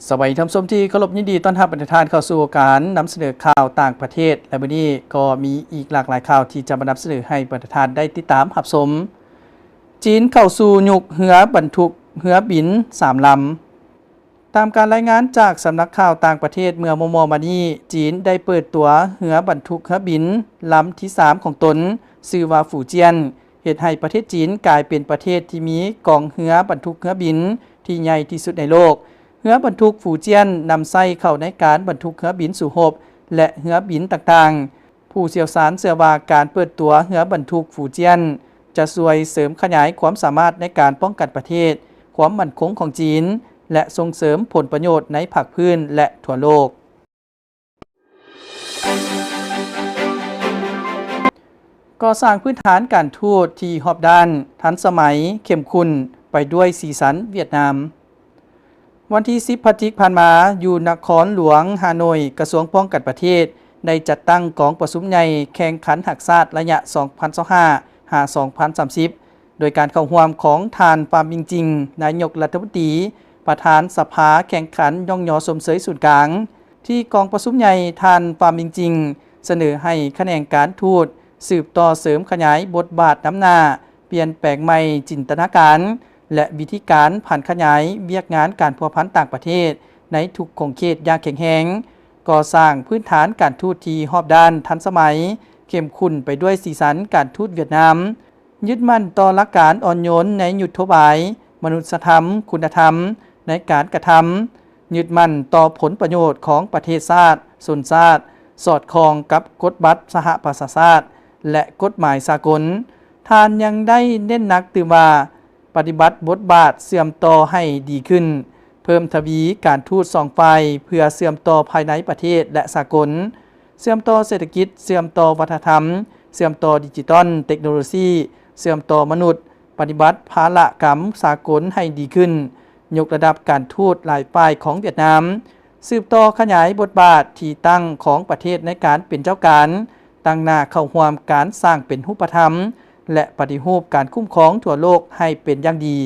ສະບາຍດີທ່ານຜູ້ຊົມທີ່ເຄົາລົບ, ຍິນດີຕ້ອນຮັບບັນດາທ່ານເຂົ້າສູ່ການນຳສະເໜີຂ່າວຕ່າງປະເທດ ແລະ ມື້ນີ້ກໍມີອີກຫຼາກຫຼາຍຂ່າວທີ່ຈະມານຳສະເໜີໃຫ້ບັນດາທ່ານໄດ້ຕິດຕາມຮັບຊົມ. ຈີນເຂົ້າສູ່ຍຸກເຮືອບັນທຸກເຮືອບິນສາມລຳ. ຕາມການລາຍງານຈາກສຳນັກຂ່າວຕ່າງປະເທດເມື່ອມໍ່ໆມານີ້, ຈີນໄດ້ເປີດຕົວເຮືອບັນທຸກເຮືອບິນລຳທີສາມຂອງຕົນ, ຊື່ວ່າຟູຈຽນ, ເຮັດໃຫ້ປະເທດຈີນກາຍເປັນປະເທດທີ່ມີກອງເຮືອບັນທຸກເຮືອບິນທີ່ໃຫຍ່ທີ່ສຸດໃນໂລກ. ເຮືອບັນທຸກຟູຈຽນນຳໃຊ້ເຂົ້າໃນການບັນທຸກເຮືອບິນສູ້ຮົບ ແລະ ເຮືອບິນຕ່າງໆ. ຜູ້ຊ່ຽວຊານເຊື່ອວ່າການເປີດຕົວເຮືອບັນທຸກຟູຈຽນຈະຊ່ວຍເສີມຂະຫຍາຍຄວາມສາມາດໃນການປ້ອງກັນປະເທດ, ຄວາມໝັ້ນຄົງຂອງຈີນ ແລະ ສົ່ງເສີມຜົນປະໂຫຍດໃນພາກພື້ນ ແລະ ທົ່ວໂລກ. ກໍ່ສ້າງພື້ນຖານການທູດທີ່ຮອບດ້ານ, ທັນສະໄໝ, ເຂັ້ມຂຸ້ນ, ໄປດ້ວຍສີສັນຫວຽດນາມ. ວັນທີສິບ ພະຈິກ ຜ່ານມາ, ຢູ່ນະຄອນຫຼວງຮ່າໂນ້ຍ, ກະຊວງປ້ອງກັນປະເທດໄດ້ຈັດຕັ້ງກອງປະຊຸມໃຫຍ່ແຂ່ງຂັນຮັກຊາດໄລຍະສອງພັນຊາວຫ້າ ຫາ ສອງພັນສາມສິບ ໂດຍການເຂົ້າຮ່ວມຂອງທ່ານ ຟາມ ມິງຈິງ, ນາຍົກລັດຖະມົນຕີ, ປະທານສະພາແຂ່ງຂັນຍ້ອງຍໍຊົມເຊີຍສູນກາງ. ທີ່ກອງປະຊຸມໃຫຍ່, ທ່ານ ຟາມ ມິງຈິງ ສະເໜີໃຫ້ຂະແໜງການທູດສືບຕໍ່ເສີມຂະຫຍາຍບົດບາດນຳໜ້າ, ປ່ຽນແປງໃໝ່ຈິນຕະນາການ ແລະ ວິທີການຜັນຂະຫຍາຍວຽກງານການພົວພັນຕ່າງປະເທດໃນທຸກຂົງເຂດຢ່າງແຂງແຮງ, ກໍ່ສ້າງພື້ນຖານການທູດທີ່ຮອບດ້ານ, ທັນສະໄໝ, ເຂັ້ມຂຸ້ນໄປດ້ວຍສີສັນການທູດຫວຽດນາມ, ຍຶດໝັ້ນຕໍ່ຫຼັກການອ່ອນໂຍນໃນຍຸດໂທບາຍ, ມະນຸດສະທຳ, ຄຸນນະທຳໃນການກະທຳ, ຍຶດໝັ້ນຕໍ່ຜົນປະໂຫຍດຂອງປະເທດຊາດ, ຊົນຊາດ, ສອດຄ່ອງກັບກົດບັດສະຫະປະຊາຊາດ ແລະ ກົດໝາຍສາກົນ. ທ່ານຍັງໄດ້ເນັ້ນໜັກຕື່ມວ່າ, ປະຕິບັດບົດບາດເຊື່ອມຕໍ່ໃຫ້ດີຂຶ້ນ, ເພີ່ມທະວີການທູດສອງຝ່າຍເພື່ອເຊື່ອມຕໍ່ພາຍໃນປະເທດ ແລະ ສາກົນ, ເຊື່ອມຕໍ່ເສດຖະກິດ, ເຊື່ອມຕໍ່ວັດທະນະທຳ, ເຊື່ອມຕໍ່ດິຈິຕອນ, ເຕັກໂນໂລຊີ, ເຊື່ອມຕໍ່ມະນຸດ, ປະຕິບັດພາລະກຳສາກົນໃຫ້ດີຂຶ້ນ, ຍົກລະດັບການທູດຫຼາຍຝ່າຍຂອງຫວຽດນາມ, ສືບຕໍ່ຂະຫຍາຍບົດບາດທີ່ຕັ້ງຂອງປະເທດໃນການເປັນເຈົ້າການ, ຕັ້ງໜ້າເຂົ້າຮ່ວມການສ້າງເປັນຮູບປະທຳ ແລະ ປະຕິຮູບການຄຸ້ມຄອງທົ່ວໂລກໃຫ້ເປັນຢ່າງດີ,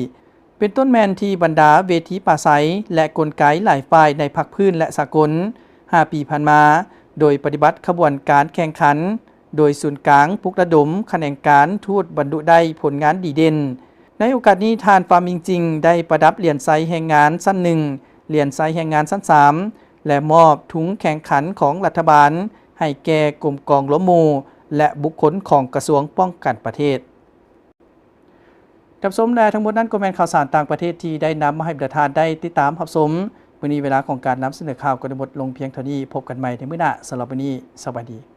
ເປັນຕົ້ນແມ່ນທີ່ບັນດາເວທີປາໄສ ແລະ ກົນໄກຫຼາຍຝ່າຍໃນພາກພື້ນ ແລະ ສາກົນ ຫ້າປີຜ່ານມາ, ໂດຍປະຕິບັດຂະບວນການແຂ່ງຂັນ ໂດຍສູນກາງປຸກລະດົມຂະແໜງການທູດບັນລຸໄດ້ຜົນງານດີເດັ່ນ. ໃນໂອກາດນີ້, ທ່ານ ຟາມ ມິງຈິງ ໄດ້ປະດັບຫຼຽນໄຊແຮງງານຊັ້ນໜຶ່ງ, ຫຼຽນໄຊແຮງງານຊັ້ນສາມ ແລະ ມອບທຸງແຂ່ງຂັນຂອງລັດຖະບານໃຫ້ແກ່ກົມກອງລວມໝູ່ ແລະ ບຸກຄົນຂອງກະຊວງປ້ອງກັນປະເທດ. ທ່ານຜູ້ຊົມ ແລະ ທັງໝົດນັ້ນກໍແມ່ນຂ່າວສານຕ່າງປະເທດທີ່ໄດ້ນຳມາໃຫ້ບັນດາທ່ານໄດ້ຕິດຕາມຮັບຊົມ. ມື້ນີ້ເວລາຂອງການນຳສະເໜີຂ່າວກໍໄດ້ໝົດລົງພຽງເທົ່ານີ້. ພົບກັນໃໝ່ໃນມື້ໜ້າ. ສຳລັບມື້ນີ້, ສະບາຍດີ.